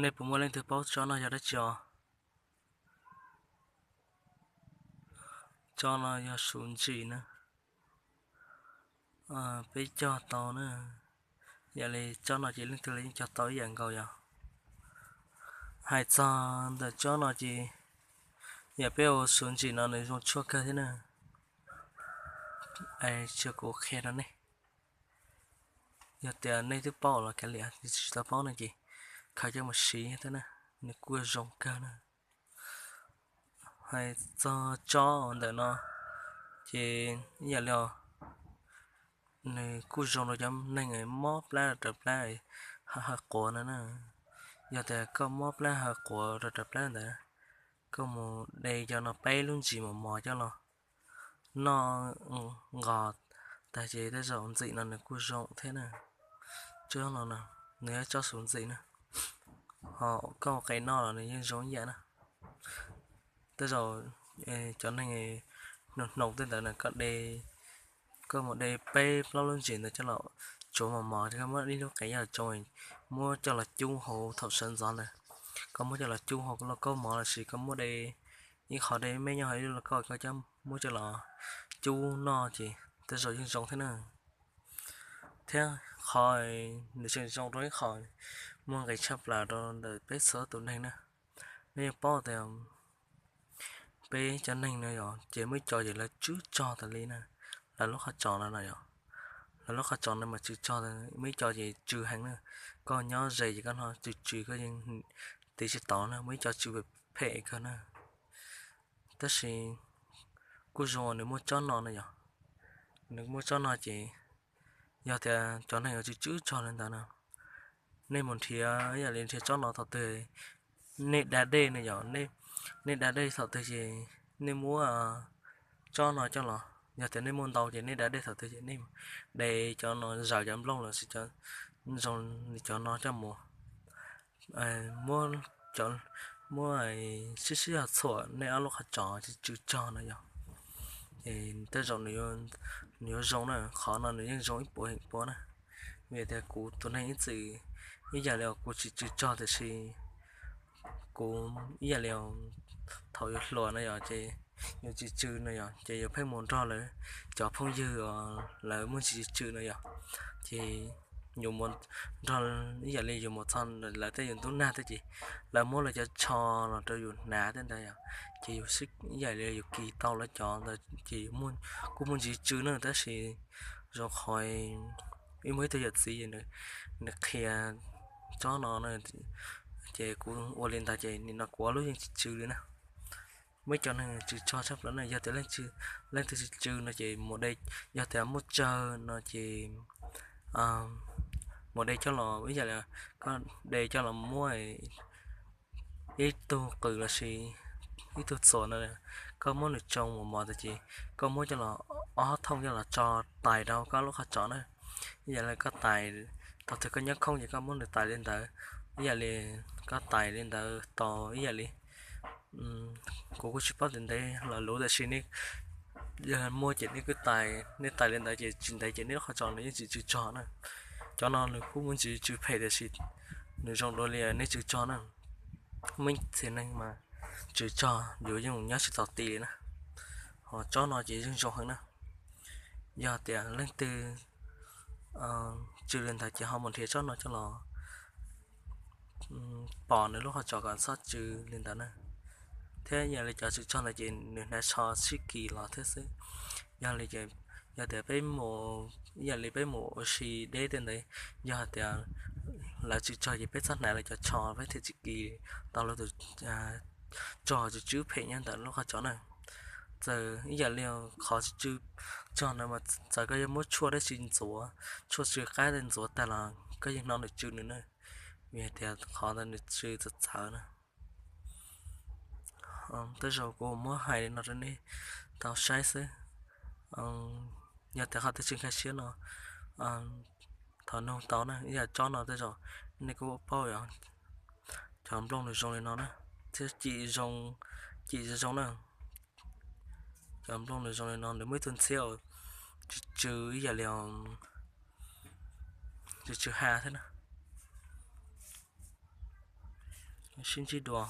Nej puas muaj leej twg paub tsob no yog dab tsi os? Tsob no yog suv ntsim na. Peb cog tau na. Yog li tsob no ces leej twg los yeej cog tau ib yam nkaus yog. Hais txog ntawm tsob no ces yog peb ua suv ntsim no nws zoo tshuaj kawg thiab na. Cia kuv qhia rau nej. Yog tias nej twb paub los kav liam, tsis tau paub no ces khaws coj mus siv thiab na, nws kuj zoo kawg na. Hais txog tsob ntawm no ces ib yam li nws kuj zoo rau cov neeg mob plab rau plab haw quav no na. Yog tias koj mob plab haw quav rau rau plab ntawd, koj mus de cov no peb lub ntsis mos mos coj los noj nqos tag ces tej zaum ntxim no nws kuj zoo thiab na. Tsob no nws yog tsob suv ntxim na, ho koj ua qe noj los nws yeej zoo ib yam na. Tej zaum cov neeg hnoos hnoos tej ntawd na, koj de, koj mus de peb plaub lub ntsis ntawd coj los tsuav mos mos, koj muab ib lub qe coj los tsoo, muab coj los cub hauv thaum sawv ntxov ntawd, koj muab coj los cub hauv lauj kaub mov lossis koj muab de ib qho de me nyob hauv ib lub lauj kaub, koj coj muab coj los cub noj ces tej zaum yeej zoo thiab na. Thiab qhov nws tseem zoo rau ib qho muaj nqis tshaj plaws rau ntawm peb txhua tus neeg na. Nej yeej paub tias peb cov neeg no yog ces muaj ib co ces lawv tsw tsog tas li na, lawv lub qhov tsos no no yog, lawv lub qhov tsos no mas tsw tsog, muaj ib co ces tsw heev na, koj nyob ze ces koj hnov tsw tsw koj yeej tiv tsis tau na, muaj ib co tsw phem kawg na. Tab sis kuj zoo nws muaj tsob no no yog, nws muaj tsob no ces yog tias cov neeg uas tsw tsw tsog li ntawd no, nej mus nrhiav ib yam li nrhiav tsob no thaum twg nej da dej no yog, nej da dej thaum twg ces nej muab tsob no coj los, yog tias nej muaj ntau ces nej da dej thaum twg ces nej de cov no zaws cov nplooj lossis zoo li cov no coj mus muab, muab sib sib ho txhuam nej ob lub qhov tsos tsw tsog no yog, es tej zaum nws yuav zoo na, qhov no nws yeej zoo ib puas heev puas na. Vim tias kuv tus neeg ib txwm ib yam li kuv tsis tsw tsog tiam sis kuv ib yam li thaum yuav hluas no yog ces yuav tsw tsw no yog ces yuav pheej mus nrog lawv cov phooj ywg uas lawv muaj ntsis tsw tsw no yog, ces yus mus nrog ib yam li yus mus txog lawv tej yus ntub nag tej ces lawv muab lawv cov tsho los rau yus hnav tej ntawd yog, ces yus ib yam li yus kis tau lawv cov ntawd ces kuj muaj ntsis tsw na, tab sis zoo qhov ib muaj ib tug yawm txiv nws qhia tsob no ces kuv ua li ntawd ces nim no kuv ob lub yeej tsis tsw li na. Muaj ib co neeg tsw tsog tshaj plaws na, yog tias leej twg tsw tsw no ces mus de, yog tias muaj tsawg no ces mus de coj los ib yam li koj de coj los muab ib tug qws lossis ib tug txuas no, koj muab nws tsoo mos mos tas ces koj muab coj los ob thooj coj los tso tais rau koj lub qhov tsos na. Ib yam li koj tais, thaum twg koj nyob khoob ces koj muab nws tais li ntawd, ib yam li koj tais li ntawd tau ib yam li, kuv kuj tsis paub tias ntev los luv tab sis nej muaj ces nej kuj tais, nej tais li ntawd ces tsis ntev ces nej lub qhov tsos nws yeej tsis tsw tsog na. Cov no nws kuj muaj ntsis tsw phem tiam sis nws zoo dua li nej tsw tsog na. Muaj ib txhia neeg mas tsw tsog yus yeej nyob tsis tau ti li na. Ho tsob no ces yeej zoo heev na. Yog tias leej twg tsw li ntawd ces ho mus nrhiav tsob no coj los pom nws lub qhov tsos kom txhob tsw li ntawd na. Thiab yog li cov tsw tsog ntawd ces nws hnav tsho sib kis los thiab xwb. Yog li, yog tias peb mus, yog li peb mus ua si deb tej ntawd, yog hais tias lawv tsw tsog ces peb txhob hnav lawv cov tsho, peb thiaj tsis kis tau lawv tus tsog tsw tsw phem nyob ntawm lub qhov tsos na. Txawm ib yam li qhov tsw tsw tsog ntawd mas txawm koj yuav muab tshuaj dab tsi ntxuav, tshuaj tsw qaib ntxuav tag los koj yeej hnov nws tsw nws na, vim hais tias qhov ntawd nws tsw txawv txawv na. Tej zaum kuv muab hais li no rau nej tau saib xwb. Yog tias qhov twg tsis nkag siab no, thov nug tau na. Ib yam tsob no tej zaum nej kuj paub yog cov nplooj nws zoo li no na, thiab cim zoo, cim zoo zoo na. Cov nplooj nws zoo li no, nws muaj ib tug ntxhiab tsw tsw ib yam li tsw tsw ha thiab na. Sib ntsib dua.